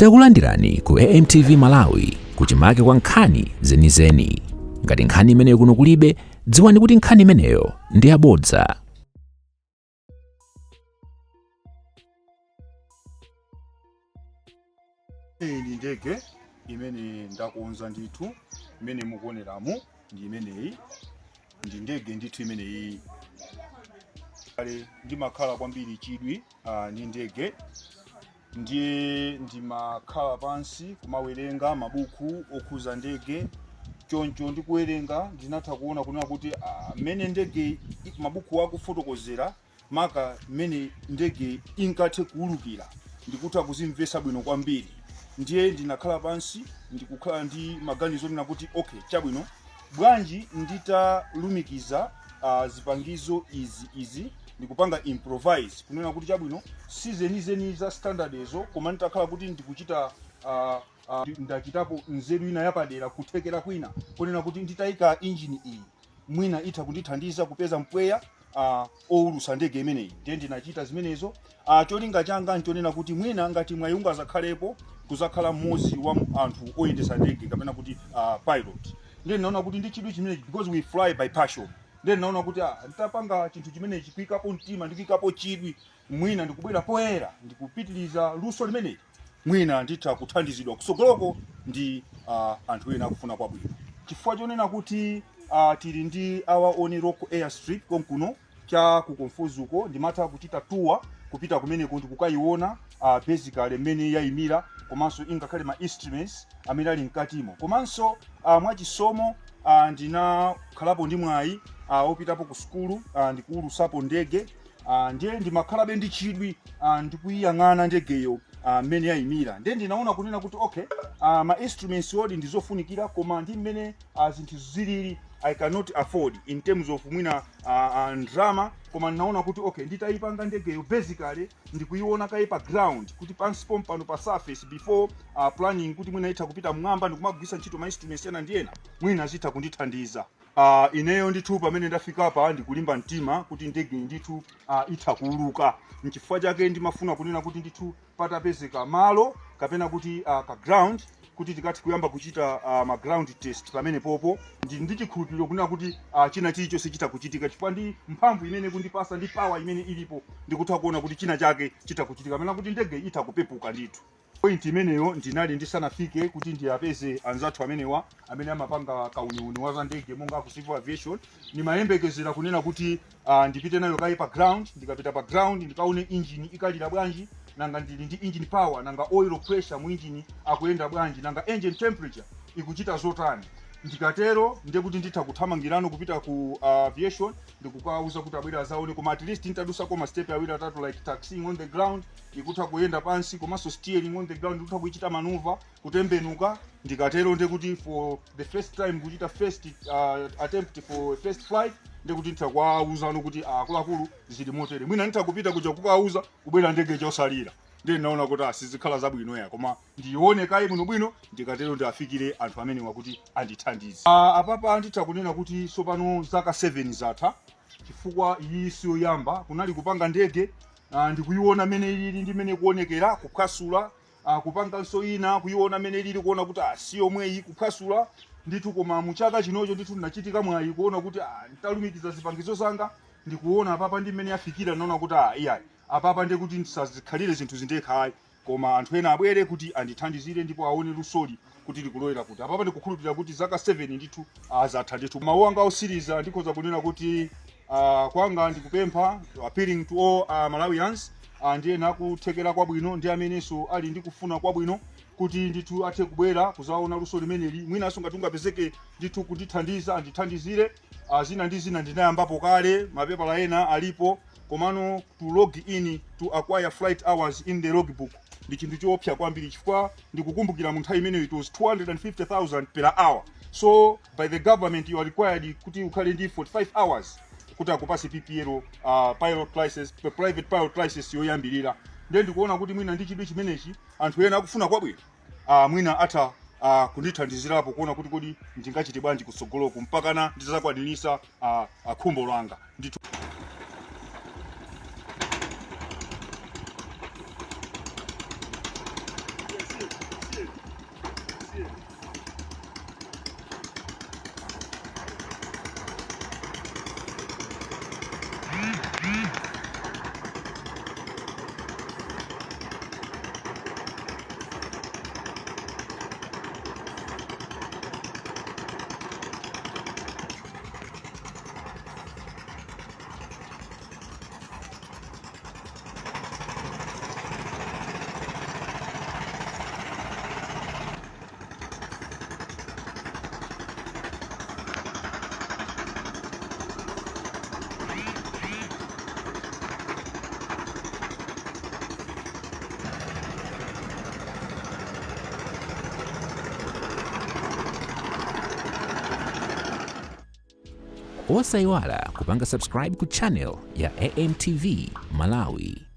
Takulandirani ku AMTV Malawi kuchimake kwa nkhani zenizeni. Ngati nkhani imeneyo kuno kulibe, dziwani kuti nkhani imeneyo ndi yabodza. Iyi ndi ndege imene ndakonza ndithu, imene mukuoneramu ndi imeneyi, ndi ndege ndithu imeneyi. Kale ndimakhala kwambiri chidwi ndi ndege, ndiye ndimakhala pansi kumawerenga mabuku okhuza ndege. Choncho ndikuwerenga ndinatha kuona kunena kuti mmene ndege mabuku akufotokozera, maka mmene ndege ingathe kuwulukira, ndikutha kuzimvesa bwino kwambiri. Ndiye ndinakhala pansi ndikukhala ndi maganizo onena kuti, okay, chabwino, bwanji nditalumikiza zipangizo izi ndikupanga improvise, kunena kuti chabwino, si zenizeni za standard ezo, koma nditakhala kuti ndikuchita ndachitapo nzeru ina yapadera, kuthekera kwina kunena kuti nditayika injini iyi mwina itha kundithandiza kupeza mpweya owulusa ndege imeneyi. Ndiye ndinachita zimenezo. Cholinga changa nchonena kuti mwina ngati mwayi ungazakhalepo, kuzakhala mmodzi wa anthu oyendesa ndege kapena kuti pilot. Ndiye ndinaona kuti ndi chidwi chimenechi, because we fly by passion, ndiye ndinaona kuti nditapanga chinthu chimenechi, kuyikapo mtima ndi kuyikapo chidwi, mwina ndikubwera poyera ndikupitiriza luso limeneli, mwina nditha kuthandizidwa kusogoloko ndi anthu ena akufuna kwabwino, chifukwa chonena kuti tili ndi our own local airstrip konkuno cha ku Conforzi-ko. Ndimatha kuchita tour kupita kumeneko ndikukayiona basically mmene yayimira, komanso ingakhale ma instruments amene ali mkatimo. Komanso mwachisomo ndinakhalapo ndi mwayi opitapo ku sukulu ndikuwulusapo ndege. Ndiye ndimakhalabe ndi chidwi ndikuyiyang'ana ndegeyo mmene yayimira. Ndiye ndinaona kunena kuti, okay, ma instruments odi ndizofunikira, koma ndi mmene zinthu zilili I cannot afford in terms of mwina ndrama. Koma ndinaona kuti, okay, nditayipanga ndegeyo basically ndikuiona kaye pa ground, kuti pansi pompano pa surface, before planning kuti mwina itha kupita mmwamba ndikumagwisa ntchito ma instruments ena ndi ena, mwina zitha kundithandiza. Ineyo ndithu pamene ndafikapa ndikulimba mtima kuti ndege ndithu itha kuuluka. Nchifukwa chake ndimafuna kunena kuti ndithu patapezeka malo kapena kuti ka ground kuti tikathe kuyamba kuchita ma ground test pamene popo, ndi chikhulupiriro kunena kuti china chilichonse chitha kuchitika, chifukwa ndi mphamvu imene kundipasa ndi power imene ilipo, ndikutha kuona kuti china chake chitha kuchitika kapena kuti ndege itha kupepuka ndithu. Point imeneyo ndinali ndisanafike kuti ndiyapeze anzathu amenewa amene amapanga kauniuni wa za ndege monga ku civil aviation. Ndimayembekezera kunena kuti ndipite nayo kaye pa ground. Ndikapita pa ground ndikaone engine ikalira bwanji, nanga ndili ndi engine power, nanga oil pressure mu engine akuyenda bwanji, nanga engine temperature ikuchita zotani. Ndikatero ndiye kuti nditha kuthamangirano kupita ku aviation ndikukawauza kuti abwere azaone. Koma at least ntadusako ma step awiri atatu, like taxiing on the ground, ikutha kuyenda pansi, komanso steering on the ground, ikutha kuichita maneuver, kutembenuka. Ndikatero ndiye kuti for the first time kuchita first attempt for first flight, ndiye kuti nditha kuwauzano kuti akuluakulu, zili motere. Mwina nditha kupita kuja kukawauza, kubwera ndege chosalira. Ndiye ndinaona kuti sizikhala zabwino ya, koma ndione kaye bwinobwino. Ndikatero ndiafikire anthu amenewa kuti andithandize. Apapa nditha kunena kuti sopano zaka 7 zatha, chifukwa iyi siyoyamba. Kunali kupanga ndege ndikuiona mmene ilili ndi mmene kuonekera, kuphwasula, kupanganso ina, kuiona mmene ilili, kuona kuti si yomweyi, kuphwasula ndithu. Koma mu chaka chinocho ndithu ndinachitika mwayi kuona kuti nditalumikiza zipangizo zanga, ndikuona apapa ndi mmene yafikira, ndinaona kuti iyayi, apapa ndiye kuti ndisazikhalire zinthu zindekha ayi, koma anthu ena abwere kuti andithandizire ndipo aone lusoli kuti likulowera kuti. Apapa ndikukhulupirira kuti zaka 7 ndithu zatha ndithu. Mawu anga osiriza ndikhoza kunena kuti kwanga ndikupempha, appealing to all Malawians ndi ena akuthekera kwabwino ndi amenenso ali ndi kufuna kwabwino, kuti ndithu athe kubwera kuzaona luso limeneli. Mwinanso ngati ungapezeke ndithu kundithandiza, andithandizire. Zina ndi zina ndinayambapo kale, mapepala ena alipo, komano to log in, to acquire flight hours in the logbook ndi chinthu choopsa kwambiri, chifukwa ndikukumbukira mu nthawi imeneyo it was 250,000 per hour. So by the government you are required kuti ukhale ndi 45 hours kuti akupase PPL, pilot license, private pilot license yoyambirira. Ndiye ndikuona kuti mwina ndi chidwi chimenechi, anthu ena akufuna kwabwino mwina atha kundithandizirapo kuona kuti kodi ndingachite bwanji kutsogoloku mpakana ndidzakwaniritsa khumbo langa ndithu. Osayiwala kupanga subscribe ku channel ya AMTV Malawi.